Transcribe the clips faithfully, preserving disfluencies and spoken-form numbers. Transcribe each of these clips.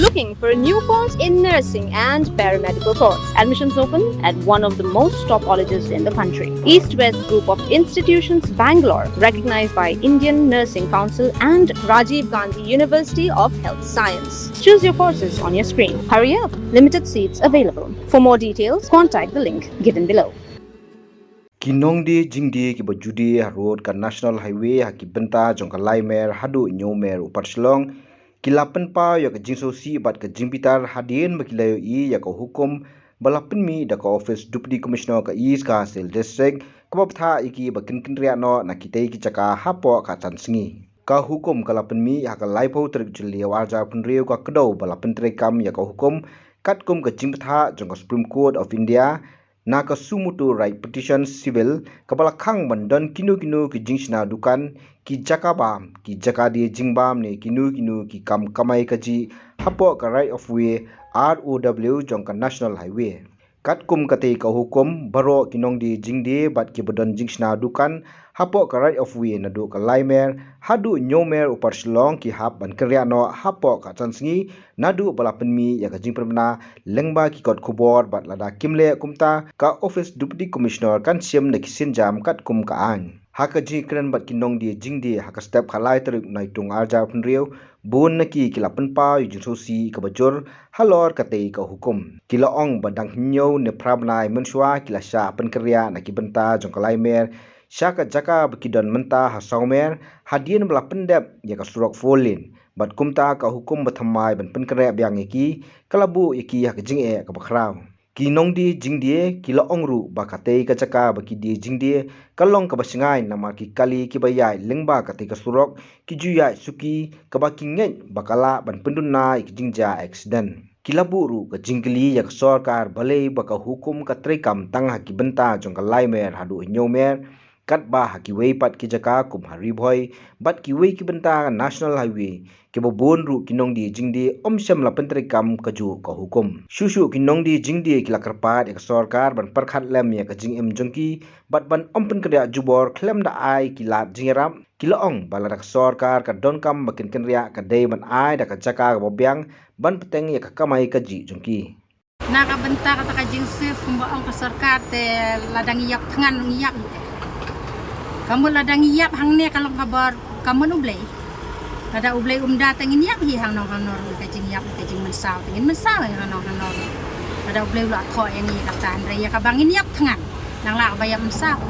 Looking for a new course in nursing and paramedical course? Admissions open at one of the most top colleges in the country. East West Group of Institutions, Bangalore, recognized by Indian Nursing Council and Rajiv Gandhi University of Health Science. Choose your courses on your screen. Hurry up, limited seats available. For more details, contact the link given below. Ki nongdie jingdie kiba ju die harud ka National Highway ha ki bynta jong ka Laimer haduh Hynñiewmer Upper Shillong ki la pynpaw ïa ka jingsngewsih bad ka jingbitar hadien ba ki la ïohi ïa ka hukum ba la pynmih da ka ophis Deputy Commissioner ka East Khasi Hills District kaba bthah ïa ki ba kin kynriah noh na kitei ki jaka hapoh ka san sngi. Ka hukum ka la pynmih ha ka laiphew tarik Jylliew arhajar arphew hynriew, ka kdew ba la pyntreikam ïa ka hukum katkum ka jingbthah jong ka Supreme Court of India na ka suo motu writ petition civil, kaba la khang ban don kino kino ki jingshna dukan, ki jaka bam, ki jaka die jingbam ne kino kino ki kam kamai kajih hapoh ka right of way, R O W, jong ka National Highway. Katkum katei ka hukum, baroh ki nongdie jingdie bad kiba don jingshna dukan hapoh ka right of way naduh ka Laimer haduh Hynñiewmer Upper Shillong ki hap ban kynriah noh hapoh ka san sngi naduh ba la pynmih ïa ka jingpynbna lyngba ki kot khubor bad lada kim leh kumta ka ophis Deputy Commissioner kan shim da ki sienjam katkum ka aiñ. Ha ka jingkren bad ki nongdie jingdie ha ka step khatlai tarik Naitung arhajar arphew hynriew, bun na ki ki la pynpaw ïa ka jingsngewsih kaba jur halor katei ka hukum. Ki la ong ba dang hynñiew ne phra bnai mynshuwa ki la shah pynkynriah na ki bynta jong ka Laimer sha ka jaka ba ki don mynta ha Sawmer hadien ba la pyndep ïa ka surok four lane. Bad kumta ka hukum ba thymmai ban pynkynriah biang ïa ki ka la buh ïa ki ha ka jingeh kaba khraw. Ki nongdie jingdie ki la ong ruh ba katei ka jaka ba ki die jingdie ka long kaba shngaiñ namar ki kali kiba ïaid lyngba katei ka surok ki ju ïaid suki, kaba ki ngeit ba ka lah ban pynduna ïa ka jingjia accident. Ki la buh ruh ka jingkylli ïa ka sorkar balei ba ka hukum ka treikam tang ha ki bynta jong ka Laimer haduh Hynñiewmer, katba ha kiwei pat ki jaka kum ha Ri Bhoi bad kiwei ki bynta National Highway, kiba bun ruh ki nongdie jingdie ym shym la pyntreikam kajuh ka hukum. Shuh shuh ki nongdie jingdie ki la kyrpad ïa ka sorkar ban pyrkhat lem ïa ka jingim jong ki bad ban ym pynkynriah jubor khlem da ai ki lad jingïarap. Ki la ong ba lada ka sorkar ka donkam ba kin kynriah, ka dei ban ai da ka jaka kaba biang ban bteng ïa ka kamai kajih jong ki. Na ka bynta kata ka jingsngewsih kumba ong ka sorkar te, lada ngi ïap thngan ngi ïap hi te. Ka mut lada ngi ïap hangne ka long ka bor, ka mut U Blei. Lada U Blei um da te ngin ïap hi hangno hangno ruh, ka jingïap ka jingmynsaw te ngin mynsaw hi hangno hangno ruh. Lada U Blei u la thoh ïa ngi kata, hynrei ïa kaba ngin ïap thngan nang lah ba ïap mynsaw.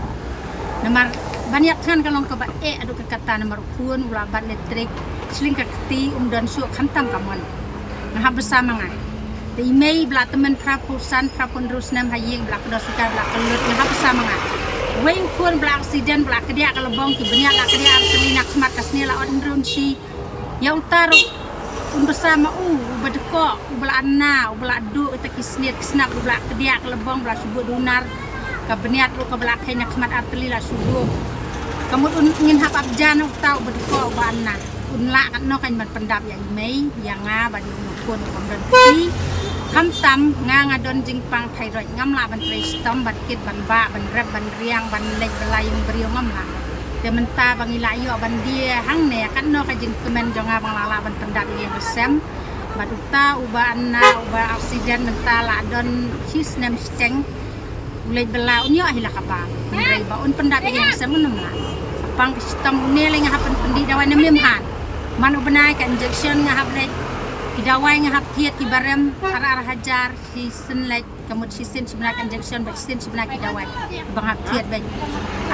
Namar ban ïap thngan ka long kaba eh haduh katta namar u khun u la bat letrik, shlei ka kti um don shuh khamtam ka mon. Nga hap bsa ma nga. Te i mei ba la tymmen phra phew san phra phew hynriew snem ha ïing ba la kdew sukar ba la kyllut, nga hap bsa ma nga. Wei u khun ba la accident ba la kdiah ka lbong, ki bniat la kdiah artylli na khmat, ka snieh la ot hynriew inshi. Ïa uta ruh un bsa ma u, uba dkoh, uba la anna, uba la duh kita ki snieh ki snap, uba la kdiah ka lbong, ba la shu buh dunar. Ka bniat ruh kaba la kheiñ na khmat artylli la shu buh. Ka mut un ngin hap ap ja na uta uba dkoh uba anna. Un lah katno kan ban pyndap ïa i mei, ïa nga bad ïa u khun u bym don kti. Khamtam nga, nga don jingpang thyroid, ngam lah ban trei shitom, ban kit, ban bah, ban rep, ban riang, ban leit bylla ïing briew, ngam lah. Te mynta ba ngi la ïoh ban die hangne, katno ka jingkmen jong nga ba nga la lah ban pyndap ïa ïing ïa sem. Bad uta uba anna, uba accident mynta la don shi snem shiteng. U leit bylla un ïoh hi la ka bam. Hynrei ba un pyndap ïa ïing ïa sem un ym lah. Pang ka shitom une lei nga hap pyn-, pyndih dawai na Mymhan. Man u bnai ka injection nga hap leit. Ki dawai nga hap thied ki barem ar ar hajar, shisien leit, ka mut shisien shi bnai ka injection bad shisien shi bnai ki dawai. Ba nga hap thied bad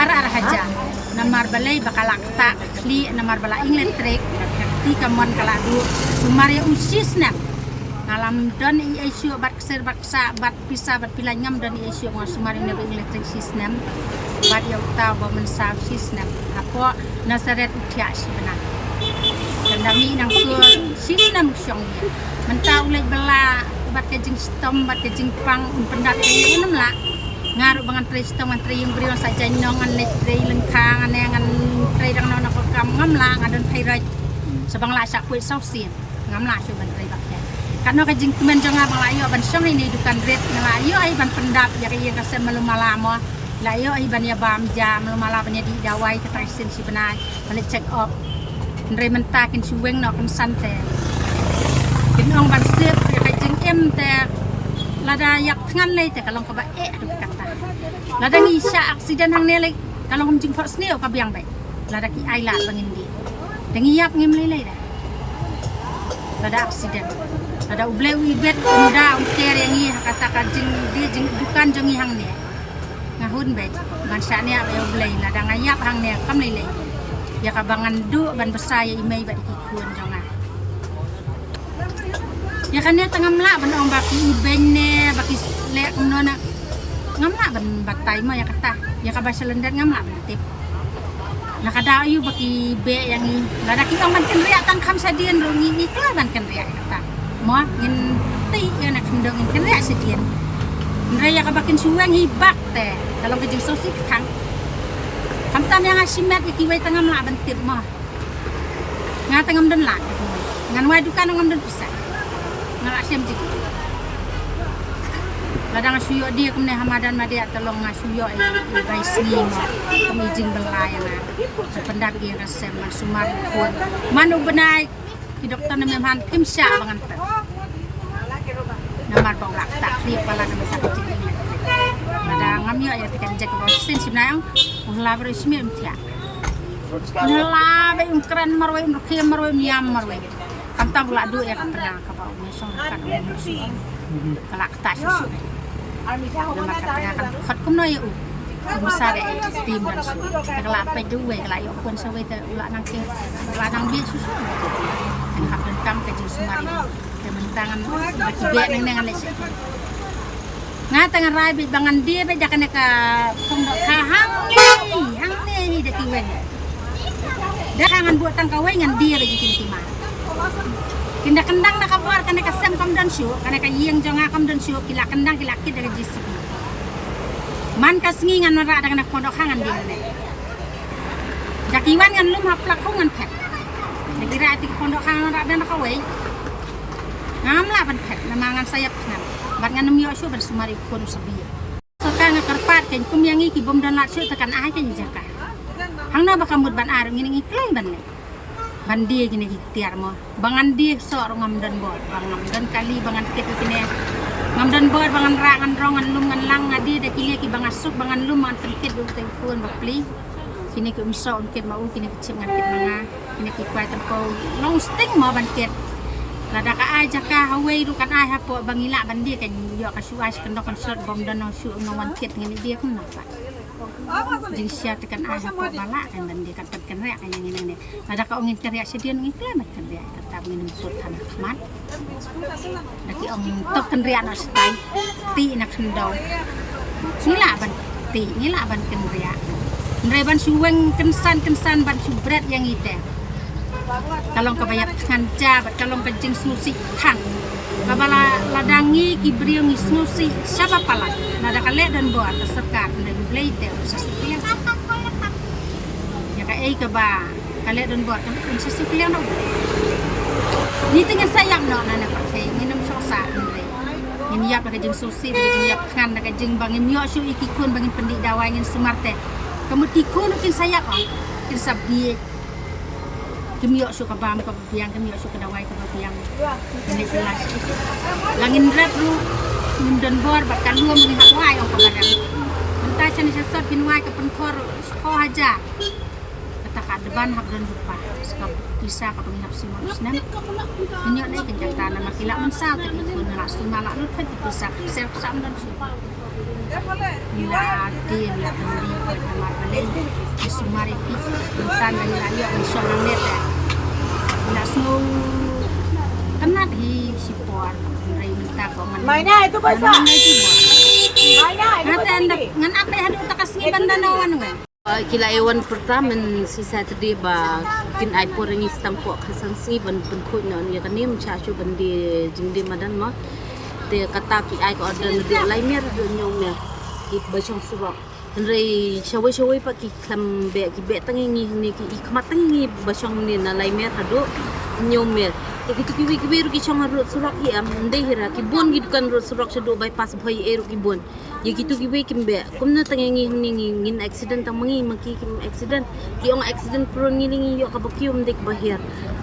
ar ar hajar. Namar balei ba ka la ktah ka khlieh, namar ba la ïeng letrik, ka kti ka mon ka la duh. Sumar ïa u shisnem. Nga lam don ei ei shuh bad ksiar bad ksah bad pisa bad pyllein, ngam don ei ei shuh, nga sumar ïa une ba ïeng letrik shisnem. Bad ïa uta ba mynsaw shisnem. Hapoh Nazareth u thiah shi bnai. Kan da mih nangta shisnem u shong ïa. Mynta u leit bylla bad ka jingshitom bad ka jingpang, un pyndap ïa ïing un ym lah. Nga ruh ba ngan trei shitom, ngan trei ïing briew, ngan sah jaiñ nong, ngan leit trei lyngkha, ngan ne ngan trei dang nong na ka kam, ngam lah, nga don thyroid. Sa ba nga la shah poi saw sien. Ngam lah shuh ban trei bad ka. Katno ka jingkmen jong nga ba nga la ïoh ban shong ha ine i dukan rit, nga la ïoh hi ban pyndap ïa ka ïing ka sem malu mala mo. La ïoh hi ban ïa bam ja malu mala, ban ïa dih dawai kata ka shisien shi bnai, ban leit check up. Hynrei mynta kin shu weng noh kynsan te. Ong ban sep ïa ka jingim te, lada ïap thngan lei te ka long kaba eh haduh katta. Lada ngi shah accident hangne lei ka long kum jingphohsniew ka biang beit. Lada ki ai lad ba ngin die, te ngi ïap ngim lei lei da. Lada accident, lada U Blei u ibit, um da um ter ïa ngi ha kata ka jingdie jingdukan jong ngi hangne. Nga hun beit ban shaniah ïa U Blei, lada nga ïap hangne kam lei lei ïa kaba ngan duh ban bsa ïa i mei bad i khun jong nga. Ïa kane te ngam lah ban ong ba ki ibeiñ ne ba ki leh kumno na. Ngam lah ban batai mo ïa kata. Ïa kaba sha lyndet ngam lah ban tip. Na ka daw ïa ba ki beh ïa ngi. Lada ki ong ban kynriah tang kham shadien ruh ngi, ngi kloi ban kynriah ïa kata. Mo ngin tih ïa na khyndew ngin kynriah shadien. Hynrei ïa kaba kin shu weng hi bak te ka long ka jingsngewsih kthang. Khamtam ïa nga shimet ïa kiwei te ngam lah ban tip mo. Nga te ngam don lad. Ngan wai dukan ngam don pisa. Nga lah shem jingim. Lada nga shu ïoh die kumne ha madan madiah te long nga shu ïoh i, i bai sngi mo. Kum i jingbylla ïa nga. Te pyndap ïa ki rynsan man sumar ïa u khun. Man u bnai ki doktor ne mem han kim shah ba ngan pep. Namar ba u la ktah khlieh pala namar sa ka jingim. Lada ngam ïoh ïa te kan jek ba shisien shim na ong. U hla ba ruh shim im thiah. Ngi la ba um kren marwei, um rkhie marwei, um ïam marwei. Khamtam la duh ïa ka tnga kaba u mei shong ka u mei shong. Ka la ktah shuh shuh. Namar ka tnga kan khot kumno ïa u. Um sa de tim don shuh. Ka la peit duh wei, ka la ïoh khun sa wei te u la nang ke, u la nang bih shuh shuh. Tang hap donkam ka jingsumar ïa u. Te mynta ngan ba ki beh nang nang leh shuh. Nga tang rai bit ba ngan die bit da kane ka pung dohkha hangne, hangne hi da ki weng. Da ka ngan buh tang kawei ngan die bit da kine ki ma. Kin da kyndang da ka bor kane ka sem kam don shuh, kane ka ïing jong nga kam don shuh, ki la kyndang ki la kit da ka J C B. Man ka sngi ngan wanrah da kane ka pung dohkha ngan die ne. Da ki wan ngan lum ha plak kum ngan phet. Da ki rai ti ka pung dohkha ngan wanrah da kawei. Ngam lah ban phet namar ngan sa ïap thngan. Bad ngan ym ïoh shuh ban sumar ïa u khun u sabi. Sorkar nga kyrpad kein kum ïa ngi ki bym don lad shuh te kan ai kein jaka. Hangno ba ka mut ban ai ruh ngi ne ngi kloi ban leh. Ban die kine ki tiar mo. Ba ngan die soh ruh ngam don bor, ba ngam don kali ba ngan kit ïa kine. Ngam don bor ba ngan rah ngan rong ngan lum ngan lang, nga die da kine kiba nga suk ba ngan lum ba ngan pynkit ïa u tei u khun ba plie. Kine ki um soh um kit ma u, kine ki chim ngan kit ma nga. Kine ki kwai tympew long sting mo ban kit. Lada ka ai jaka hawei ruh kan ai hapoh ba ngi lah ban die, kan ïoh ka shu ai sha kyndong kan slot bym don shu nongwan kit, ngin die kumno pat. Jingshisha te kan ai hapoh ba lah kan ban die, kan pynriah kan ïa ngi nangne. Lada ka ong ngin kynriah shadien ngi kloi ban kynriah, kata ba ngin ym tut than ha khmat. Da ki ong to kynriah noh shatai. Tih na khyndew. Ngi lah ban tih, ngi lah ban kynriah. Hynrei ban shu weng kynsan kynsan ban shu bret ïa ngi te. Ka long kaba ïap thngan ja bad ka long ka jingsngewsih than. Kaba la, lada ngi ki briew ngi sngewsih shaba palat. Lada ka leh don bor ka sorkar, hynrei U Blei te u sa suk ïa. Ïa kaei kaba ka leh don bor kan un sa suk ïa no. Ngi te ngin sa ïap noh na ne pyrthei, ngin ym shong sah hynrei. Ngin ïap da ka jingsngewsih, da ka jingïap thngan, da ka jing ba ngim ïoh shuh ïa ki khun ba ngin pyndih dawai, ngin sumar te. Ka mut ki khun ruh kin sa ïap, kin sa bieit. Kim ïoh shuh ka bam kaba biang, kim ïoh shuh ka dawai kaba biang. Ngin ïap la. La ngin rep ruh, ngim don bor bad ka lum ngi hap wai ong kaba rem. Mynta shane sha sot kin wai ka pynkhor shiphew hajar. Kata ka dei ban hap don rupa. Sa ka pisa kaba ngi hap shim u snem. Ngin ïoh ne kin kata namar ki la mynsaw te ki khun la sum la lut ka pisa ka pisa ka sam don sum. Ngi la die ngi la tymbi ko namar balei. Ki sumar ïa ki. Mynta ngi la ïoh ngi shong hangne te. Ngi la sngew kynat hi shipor. Hynrei mynta ko ngan. Mai na itu ko sa. Mai na itu ko. Mai na itu ko. Ngan ap haduh ta ka sngi ban da no wan wen. Ki la ïa wan pyrta mynsi Saturday ba kin ai por ïa ngi stang poh khatsan sngi ban pynkhuid noh ïa kane, ym shah shuh ban die jingdie madan mo. Te kata ki ai ka order naduh lai mier haduh hynñiew mier kiba shong surok. Hynrei shawei shawei pat ki khlem beh, ki beh tang ïa ngi hangne, ki i khmat tang ïa ngi ba shong hangne na lai mier haduh hynñiew mier. Te kitu kiwei kiwei ruh ki shong ha rud surok hi em, ym dei hi ra, ki bun ki dukan rud surok shaduh bypass Bhoi ei ruh ki bun. Ïa kitu kiwei kim beh. Kumno tang ïa ngi hangne ngi, ngin accident tang ma ngi, ma ki kim accident. Ki ong accident prone ngi, ngi ïoh kaba kiew ym dei kaba hiar.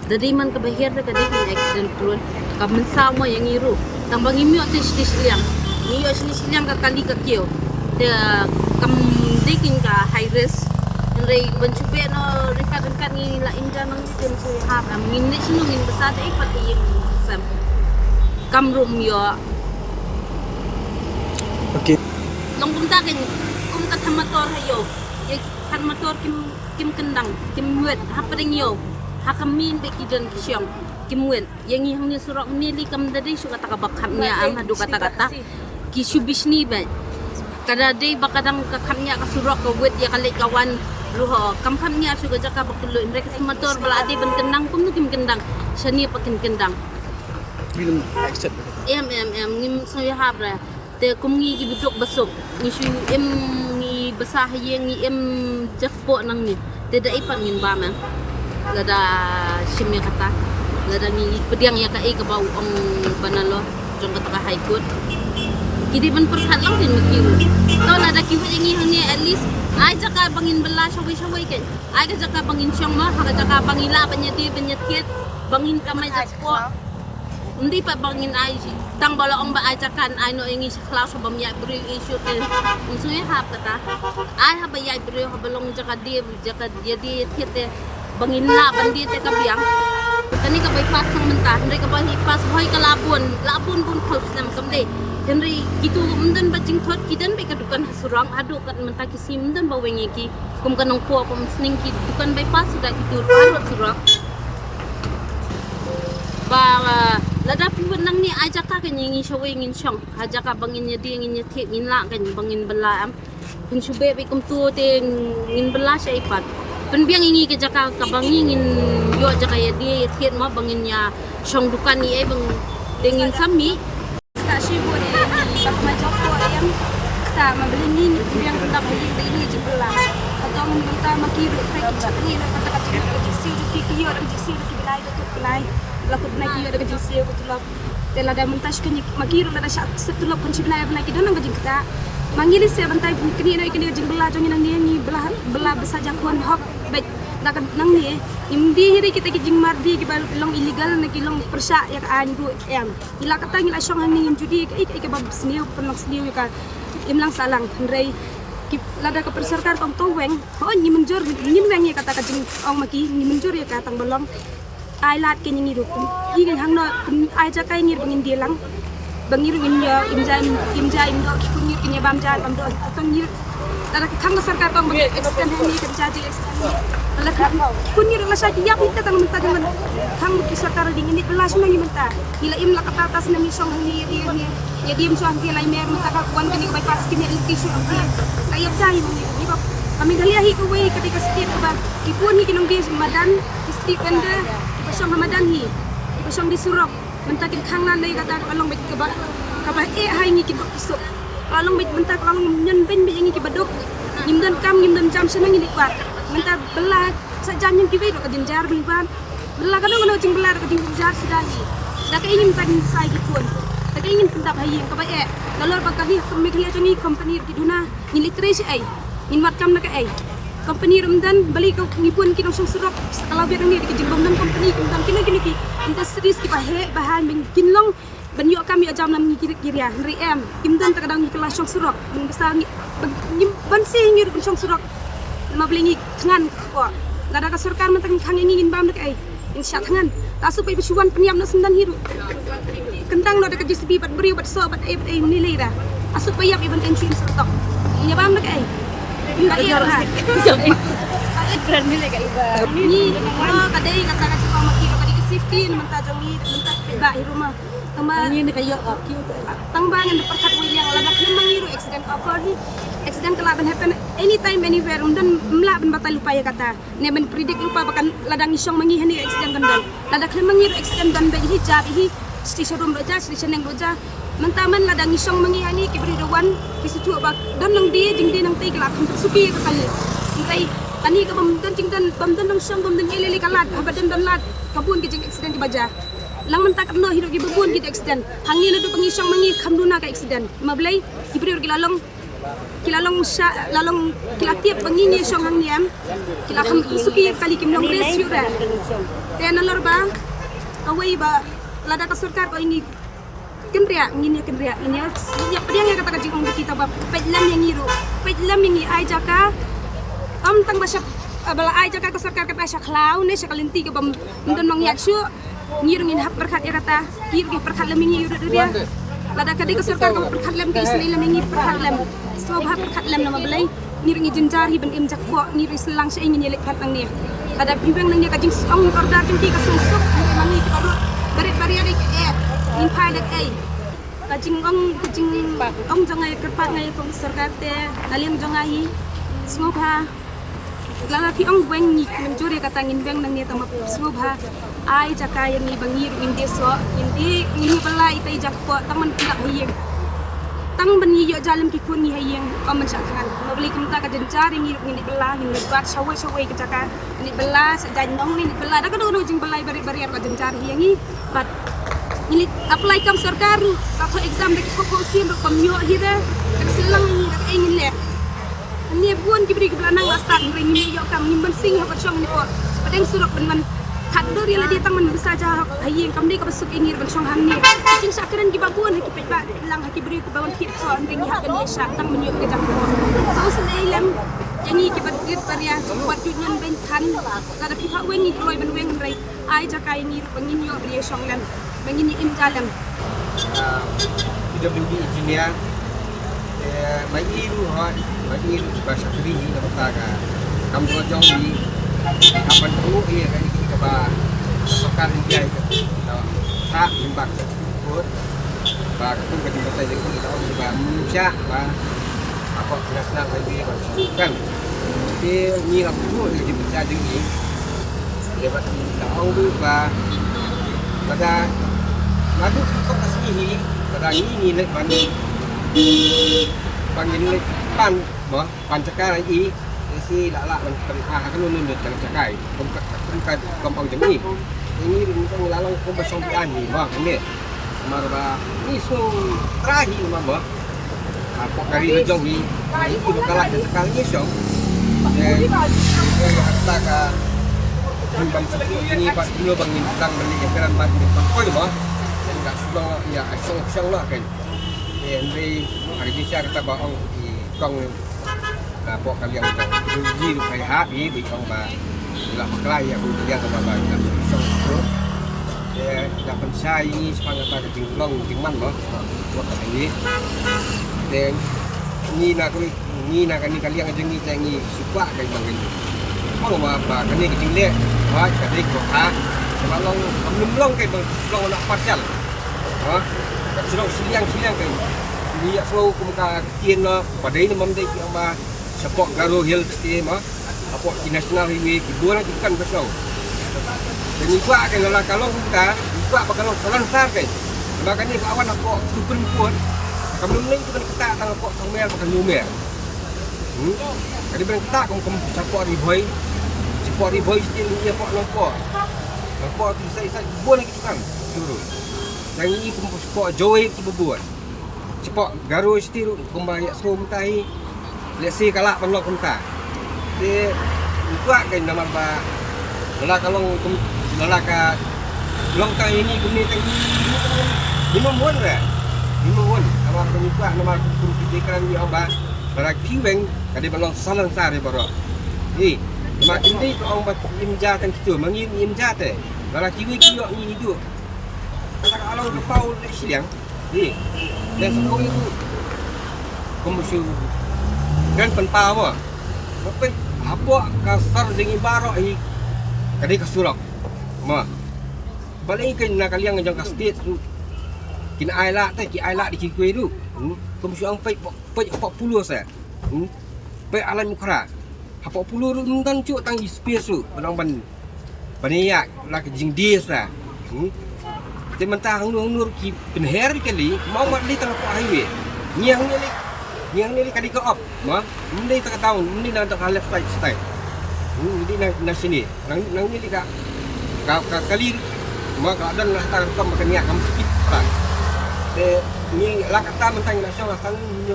Da dei man kaba hiar da ka dei kim accident prone. Ka mynsaw mo ïa ngi ruh. Tang ba ngim ïoh te shiti shiliang. Ngi ïoh shini shiliang ka kali ka kiew. Te kam dei kin ka high risk. Hynrei ban shu beh noh ryngkat ryngkat ngi la inja nang te shu hap. Ngim dei shino ngin basa te pat ïing sem. Kam rum ïoh. Okay. Long kumta kin kum ka thamator ha ïoh. Ïa thamator kim kim kyndang kim wet ha pdeng ïoh. Ha ka min be ki don ki shiong kim wet. Ïa ngi hangne surok hangne li kam da dei shu kata ka ba kham nia am haduh kata kata. Ki shu bishni ba. Ka da dei ba ka dang ka kham nia ka surok ka wet ïa ka leit ka wan ruh. Kam kham nia shu ka jaka ba kullu hynrei ka thamator ba la dei ban kyndang kumno kim kyndang. Shane pa kin kyndang. Em em em ngim sngewhap re. Te kum ngi ki ba duk ba suk ngi shu im ngi basa ha ïing ngi im jakpoh nangne. Te da ei pat ngin bam em. Lada shim ïa kata lada ngi pdiang ïa kaei kaba u ong ba nalor jong kata ka High Court. Ki dei ban pyrkhat lang kin ma ki ruh. To lada ki wei ïa ngi hangne at least ai jaka ba ngin bylla shawei shawei kein. Ai ka jaka ba ngin shong ma ha ka jaka ba ngi lah ban ïadie ban ïathied ba ngin kamai jakpoh. Ym dei pat ba ngin ai tang ba la ong ba ai jaka ai noh ïa ngi sha khlaw sha bym ïaid briew ïa shu te. Ym sngewhap kata. Ai haba ïaid briew haba long jaka die jaka ïadie thied te ba ngin lah ban die te ka biang. Kane ka bypass tang mynta hynrei ka bypass hoi ka la bun la bun bun phew snem kam dei. Hynrei kitu ym don ba jingthot ki don ba ka dukan ha surok haduh kat mynta ki sim don ba weng ïa ki kum ka nongpoh kum sning ki dukan bypass da kitu ha surok. Ba lada phi wan nangne ai jaka ka ngi ngi shawei ngin shong ha jaka ba ngin ïadie ngin ïathied ngin lah ka ba ngin bylla am. Phin shu beh beh kumtu te ngin bylla sha i pat. Pynbiang ïa ngi ka jaka ka ba ngi ngin ïoh jaka ïadie ïathied ma ba ngin ïa shong dukan ïa ei ba te ngin sa mih. Ka shi bun ïa ngi ba ma jaka ïa em. Ta ma beli ngi ngi pynbiang bynta ba ïa ngi ngi jingbylla. Ka tong bynta ma ki ruh ka ki chak ni na kata ka jingsiu ki ki ïoh ka jingsiu ki bnai ka tut bnai. La tut bnai ki ïoh ka jingsiu ka tulop. Te lada mynta shi kane ma ki ruh lada shah sep tulop kan shi bnai bnai ki don nang ka jingkata. Ma ngi lehse mynta kane na kane ka jingbylla jong ngi nangne ngi bylla bylla basa jakhun hok bad da ka nangne. Ngim dei hi kita ki jingmar dei kiba long illegal na ki long pyrshah ïa ka aiñ ruh em. Ngi la kata ngi la shong hangne ngim ju dei kaei kaei kaba sniew pynlong sniew ïa ka imlang sahlang hynrei lada ka pyrshah sorkar kong to weng. Hooid ngi mynjur ngim weng ïa kata ka jingong ma ki ngi mynjur ïa ka tang ba long. Ai lad kein ïa ngi ruh kum ïa ngi hangno kum ai jaka ïa ngi ruh ba ngin die lang. Ba ngi ruh ngin ïoh im ja im im ja im doh ki khun ngi ruh kin ïa bam ja bam doh. Tang ngi ruh lada ka khang ka sorkar kong ba ngi extend ha ngi kan ja ji extend. Lada ka khun ngi ruh la sha ki ïap ita tang mynta jong ngan khang ki sorkar dei ngin ïa bylla shano ngi mynta. Ngi la im la kata ta snem ngi shong ha ngi ïa die ha ngi ïa die im shong ha ngi lai mer mynta ka wan kane ka bypass kin ïa lynti shuh ha ngi. Ka ïap ja ïa ngi ngi ba ka Meghalaya hi kawei ka dei ka state kaba ki bun hi ki nongdie madan. Ki street vendor kiba shong ha madan hi kiba shong di surok mynta kin khang lan dei kata ka long bad kaba kaba eh hai ngi kin bok ki suk. Ka long bad mynta ka long nyen ben bad ngi kiba duk. Ngim don kam ngim don jam shano ngi dei kwat mynta bylla sa jan ngi kiwei dok ka jynjar bad ban bylla ka dong ka dong jingbylla dok ka jingjynjar suda ngi. Da ka ingin tang sai ki phone da ka ingin pyndap ha ïing kaba eh. Nalor ba ka hi ka Meghalaya jong ngi company ki duna. Ngi literate shi ai ngin mat kam na ka ai. Company rum dan bali ka ngi pun ki nongshong surok. Sakala biar ngi ki jingbom dan company kim dan kino kino ki industries ki ba he ba han ben kin long. Ban ïoh kam ïoh jam lam ngi ki rik ki ria hynrei em kim dan ta ka dang ngi kala shong surok ban basa ngi ban si ngi ruk shong surok. Ma beli ngi thngan ko lada ka sorkar man ta kan khang ngi ngin bam na ka ai. Insha thngan ta su pai ba shuwan pynïap na sundan hi ruh. Kentang no da ka J C B bad briew bad so bad ai bad ai ni lei da. Asu pai ïap iban kan shuim sertok. Ïa bam da ka ai. Ka ai ha. Ka ai brand ni lei ka iba. Ni ka dei kata ka jingong ma ki ka dei ka safety ni mynta jong ngi mynta ba hi ruh ma. Tang ba ngi ni ka ïoh ka ki. Tang ba ngan da pyrkhat wei ïa lada khlem ma ngi ruh accident ka occur hi. Accident ka lah ban happen anytime anywhere. Ym don ym lah ban batai lypa ïa kata. Ne ban predict lypa ba kan lada ngi shong ma ngi hani accident kan don. Lada khlem ma ngi ruh accident don bad hi jab hi station room ruh ja station neng ruh ja. Mynta man lada ngi shong ma ngi hani ki briew da wan ki shu thuh ba don nang die jingdie nang tei ka la kham suki ka kali. Ngai ani ka bam don jingdon bam don nang shong bam don ïa lili ka lad haba don don lad ka bun ki jing accident ki ba ja. Lang mynta ka no hi ruh ki ba bun ki accident. Hangi na du ba ngi shong ma ngi kham duna ka accident. Ma blei ki briew ki la long ki la long sha la long ki la tiap ba ngi ngi shong hangne em. Ki la kham suki kali kim long res yu re. Te na lor ba kawei ba Lada ka sorkar ka ong ïa ngi kynriah, ngin ïa kynriah, ngin ïa, ngin ïa pdiang ïa kata ka jingong jong ki, tangba peit lem ïa ngi ruh, peit lem ïa ngi, ai jaka. Ym tang ba sha, ba la ai jaka ka sorkar kata sha khlaw ne sha ka lynti kaba ym don nongïaid shuh, ngi ruh ngin hap pyrkhat ïa kata. Ngi ruh ngi pyrkhat lem ïa ngi ruh, ruh ïa. Lada ka dei ka sorkar kaba pyrkhat lem, ka isynei lem ïa ngi, pyrkhat lem. Sngewbha pyrkhat lem, namar balei ngi ruh ngi jynjar hi ban im jakpoh, ngi ruh sngewlang shaei ngin ïa leit pat nangne. Lada phi weng nangne ka jingsong order jong ki ka song suk, ngi ma ngi ki baroh barit baria dei ka eh, ngin phai da kaei? Ka jingong, ka jingong jong nga ïa, kyrpad nga ïa ka sorkar te, na liang jong nga hi, sngewbha. Lada phi ong weng, ngi mynjur ïa kata, ngin weng nangne, tangba sngewbha ai jaka ïa ngi ba ngi ruh ngin die soh, ngin die, ngin ïa bylla ïa ita i jakpoh, tang ban pyndap ha ïing, tang ban ngi ïoh ja lem ki khun ngi ha ïing, ym ban shah thngan. Namar balei? Kumta ka jynjar ïa ngi ruh, ngin ïa bylla, ngin ïa bat shawei shawei ka jaka, ngin ïa bylla sha jaiñ nong, ngin ïa bylla da kano kano jingbylli barit baria, ka jynjar hi ïa ngi. Bad ngi leit apply kam sorkar ruh, ka thoh exam da ki pop pop sien ruh kam ïoh hi re, ka sngewlang ngi da kaei ngin leh. Hangne bun ki briew kiba la nang la stad, hynrei ngim ïoh kam, ngim ban sing ha ka shong hapoh pdeng surok ban, ban khatdur ïa lade, tang ban bsa ja ha ïing. Kam dei kaba suk ïa ngi ruh ban shong hangne. Jingshah kren kiba bun ha ki paidbah lang, ha ki briew kiba wan thied soh, hynrei ngi hap ban ïa shah tang ban ïoh ka jaka. Sa u sngewlem ïa ngi kiba rit baria, wat ju ñion beiñ than. Lada phi phah weng, ngi kloi ban weng, hynrei ai jaka ïa ngi ruh ba ngin ïoh ban ïa shong lem, ba ngin ïa im ja lem. Ah, P W D engineer, eh, ma i ruh hooid, ma i ruh ba shakri hi, namar ka kam dei jong i, i hap ban ruh i ka, i kaba sorkar India i ka, ka sa, i ba ka, ba ka kum ka jingbatai jong i, ka ong ba, mm, sha, ba, Hapoh National Highway ba shu kan. Te ngi la buh ïa ki pynshai jong ngi. Ïa ba ngi la ong ruh ba lada naduh ka sngi hi, lada ngi ngi leit ban, ba ngin leit pan, ba pan jaka na i, i si la lah ban pynah ha kano kano jaka. Kum ka, kum ka, kum ong jong ngi. Te ngi ruh ngi la long kum ba shong biang hi, ba ngi. Namar ba ngi sngew trai hi, namar ba hapoh ka ri la jong hi, ngi i ba ka lak ka jaka ngi shong. Te, te kata ka, ngi ban sngewthuh ngi ba ngi ba ngin sdang ban leit ïakren bad ngi ban poi, ba ngi ka sdang ïa shong shong la kan. Te hynrei ha ka jingshisha kata ba ong i kong Hapoh ka liang jong ngi ruh ka ïahap hi, ba i ong ba i la bakla ïa ka liang ba ba i la shong shong ruh. Te i la pynshai ïa ngi shaphang kata ka jinglong jingman mo. Wat kata ngi. Te ngi na ka, ngi na kane ka liang jong ngi te ngi shu kwah ka i ba ngi. Ong ba ba kane ka jingleh ba ka dei ka ha. Ba long, kam long ka i ba long na partial. Ha? Ka shnong shiliang shiliang ka i. Ngi ïa sngew kum ka ktien na ba dei ne ym dei ki ong ba shapoh Garo Hills te ma, hapoh ki National Highway ki bun ki kan ba shnong. Te ngi kwah ka lada ka long kumta, ngi kwah ba ka long Salonsar ka. Ba kane ka wan hapoh Supreme Court, kam lum lei ka ban ktah tang hapoh Songmer ba ka Newmer. Hmm? Ka dei ban ktah kum, kum shapoh Ri Bhoi, shapoh Ri Bhoi sdang ngi hapoh Nongpoh. Nongpoh tu sai sai bun ki kan. Turu. Ngi kum shapoh Jowai ki bun. Shapoh Garo sdang ruh kumba ïa sngewthuh hi. Lehse ka lah ban long kumta. Te ngi kwah ka namar ba lada ka long kum, lada ka long tang ïa ngi kumne tang ïa ngi. Ngi mem wan re. Ngi mem wan. Namar ba ngi kwah namar kum ki dei kren ngi ong ba lada ki weng ka dei ban long Salonsar ïa baroh. Hi. Namar kim dei ka ong ba im ja tang kito, ma ngi im ja te. Lada ki weng ki ïoh ngi duh. Kata ka long ka paw leh shiliang. Hi. Dan sa kawei ruh. Kum shu kren pynpaw mo. Ka peit hapoh ka sar jong ngi baroh hi ka dei ka surok. Mo. Balei ka na ka liang jong ka state ruh kin ai lad te, ki ai lad da ki kiwei ruh. Hmm. Kum shu ong peit, peit hapoh Polo sa. Hmm. Peit Alain Mukhra. Hapoh Polo ruh ym don shuh tang i space ruh ban ong ban ban ïa la ka jingdie sa. Hmm? Te mynta hangno hangno ki pynher kali, mo mat li tang hapoh highway. Ngi hangne li, ngi hangne li ka dei ka up, ma, ym dei tang ka down, ym dei na tang ka left side side. Hmm, ym dei na, na shane. Nang, nangne li ka, ka, ka kali, ma, ka don la tang rukom ba ka nia kam speed pa. Te ngi la kata mynta ngi la shong la san ngi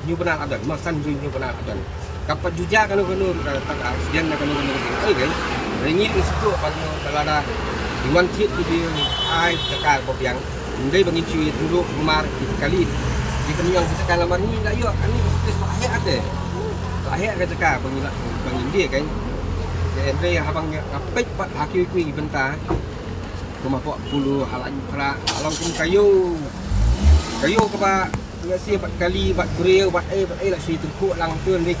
Hynñiew bnai la don, ma san hynñiew bnai la don. Kam pat ju jia kano kano, ka, ka, ka accident na kano kano. Oi, kai. Ri ngi ngi sdang pat ngi ka lada. Wan thied ki biang ai jaka ba biang. Ndei ba ngin shu ïa tynruh mar ki kali. Ki kali ïa ka jaka namar ngi la ïoh kane ka space ba heh ate. Ba heh ka jaka ba ngi la ba ngin die kan. Te ndei haba nga peit pat ha kiwei kiwei ki bynta. Kum hapoh Polo ha la Nongkhrah ha long kum ka ïew. Ka ïew kaba nga shu bad kali bad briew bad ei bad ei la shu tyngkhuh lang tu ndei.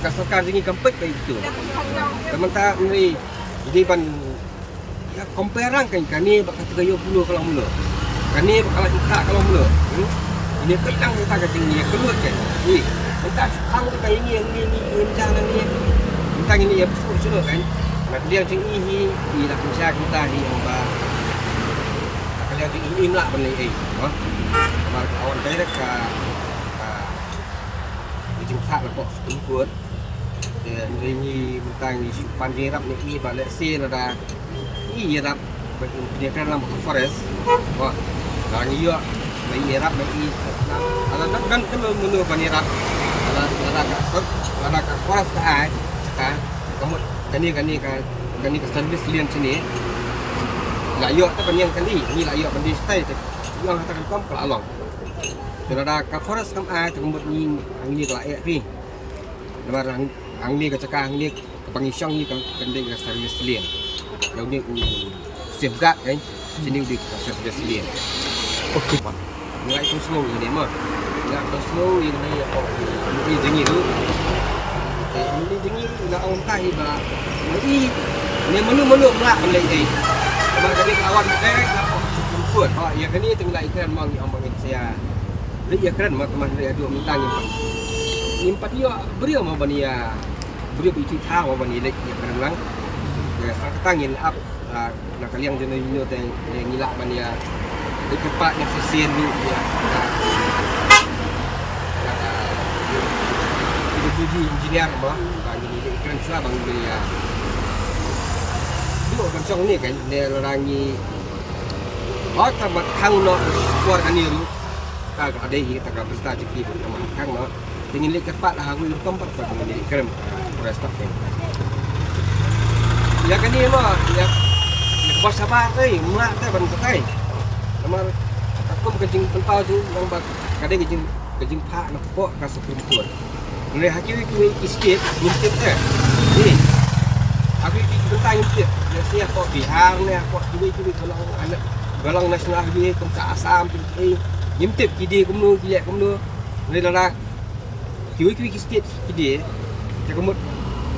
Ka sorkar jong ngi kam peit ba ïa tu. Te mynta ndei dei ban ïa compare lang kan kane bad kata ka ïew Polo ka long mano. Kane bad ka la Nongkhrah ka long mano. Hmm? Ine peit lang kata ka jingïakynduh kan. Ih, mynta shu khang ka ïa ngi ïa ngi ïa ngi ïa ngi ïa ngi. Mynta ngi ïa pynsuh shuh kan. Na ka liang jong i hi i la pynshai kumta hi ong ba. Na ka liang jong i im lah ban leh ei. Namar ka wan direct ka ka jingthah na pok Supreme Court. Te hynrei ngi mynta ngi shu pan jingïarap ne i ba lehse lada i ïarap ba i pynïakren lang bad ka forest. Ba ngi ïoh ba i ïarap ba i lada don don don mano ban ïarap lada lada ka sot lada ka forest ka ai ka ka mut kane kane ka kane ka service lane sini. La ïoh ta ban ïeng kali ngi la ïoh ban di stai te ïoh ta kan kom ka la long. Te lada ka forest kam ai te ka mut ngi hangne ka la eh ri. Namar hang hangne ka jaka hangne ka ba ngi shong ngi ka ka dei ka service lane. Ïa une u safeguard kan. Sini u dei ka service lane. Okay. Ngi la ïa snow ïa ne ma. Ngi la ïa snow ïa ne ïa ko. Ïa jong ngi tu. Te ïa ne jong ngi la ong tai ba. Ma i ne manu manu mla ban lei ei. Ba ka dei ka wan ka dei ka ko. Kuat. Ha ïa kane te ngi la ïa kren ma ngi ong ba ngin sia. Lei ïa kren ma teman lei adu mynta ngim pat. Ngim pat ïa briew ma ban ïa briew ba i tu tha ma ban ïa lei ïa kren lang. Ïa sa kata ngin ap. Na ka liang jong ino te ngi lah ban ïa dei kyrpad na shisien ruh ïa ka P W D engineer ba ba ngi dei kren shuwa ba ngi ïa dei kan jong ni kan ne lada ngi ba ka mat khang noh por kane ruh ka ka dei hi ta ka bynta jong ki ba ka mat khang noh. Te ngin leit kyrpad ha kawei rukom pat ba ngin leit kren, ah, forest pat te. Ïa kane mo, ïa, ïa ka bos shabar te, mla te ban batai. Namar ka kum ka jingpynpaw jong nang ba ka dei ka jing, ka jingphah na pok ka Supreme Court. Hynrei ha kiwei kiwei ki state ngim tip te. Ni. Ha kiwei kiwei ki bynta ngim tip. Ïa sha pok Bihar ne pok kiwei kiwei ka long, ka long national highway kum ka Assam ki, ki ngim tip ki dei kumno ki leh kumno. Hynrei lada kiwei kiwei ki state ki dei. Te ka mut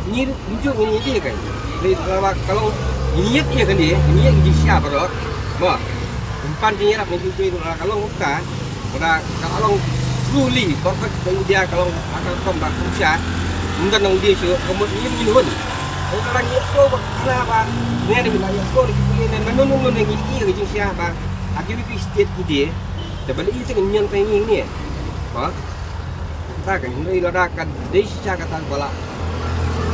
ngi ruh ngi ju ngi dei kai. Dei lada ka long ngi ïeit ïa ka dei, ngi ïeit ngi sha baroh. Ba. Ym pan jingïarap ngi ju dei lada ka long ka. Lada ka long truly perfect ka India ka long ka kom ba kum sha. Ym don nang dei shu ka mut ngi ngi hun. Dei lada ngi ïeit ko ba kana ba. Ne ne ngi la ïeit ko ngi ngi ne ngi ngi ngi ngi ïeit ka jingsha ba. Ha kiwei kiwei state ki dei. Te ba lei ïeit ka ngi ngi ngi ngi. Ba. Kata kan hynrei lada ka dei shisha kata ba la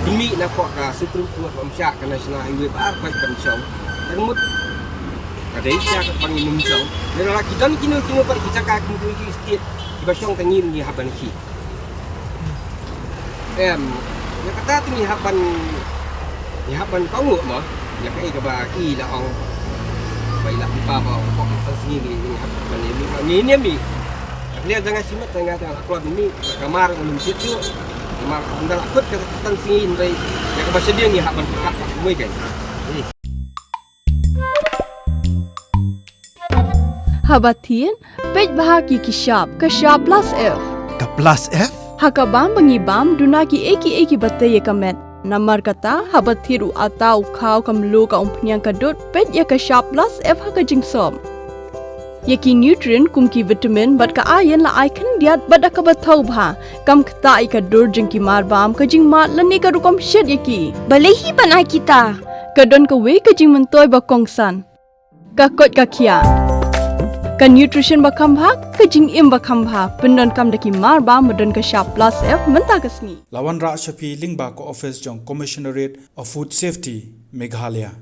pynmih na pok ka Supreme Court ba ym shah ka National Highway ba ar peit ban shong. Ka mut ka dei shisha ka pang ym shong. Hynrei lada ki don kino kino pat ki jaka kino kino ki state kiba shong ka ngi ngi hap ban ki. Em, ïa kata te ngi hap ban ngi hap ban kohnguh mo. Ïa kaei kaba i la ong ba i la pynpaw ba pok ka sngi ngi hap ban ïa mi ngi ïa mi. Ka liang jong nga shimet jong nga jong nga la kloi bini ka mar ngam tip shuh. Ka mar ynda la kut ka katan sngi hynrei ïa kaba shadien ngi hap ban pynkat ba kumoi kan. Haba thied, peit bha ki ki shap, ka shap plus F. Ka plus F? Ha ka bam ba ngi bam, duna ki ei ki ei kiba tei ïa ka met. Namar kata, haba thied u ata u khaw ka mluh ka umphniang ka dud, peit ïa ka shap plus F ha ka jingsop. Ïa ki nutrient kum ki vitamin bad ka iron la ai khyndiat bad da kaba thaw bha. Kam ktah ïa ka dur jong ki mar bam ka jingmad lane ka rukom shet ïa ki. Balei hi ban ai kita? Ka don kawei ka jingmyntoi ba kongsan. Ka koit ka khiah. Ka nutrition ba kham bha, ka jingim ba kham bha. Pyndonkam da ki mar bam ba don ka shap plus F mynta ka sngi. La wanrah sha phi lyngba ka office jong Commissionerate of Food Safety, Meghalaya.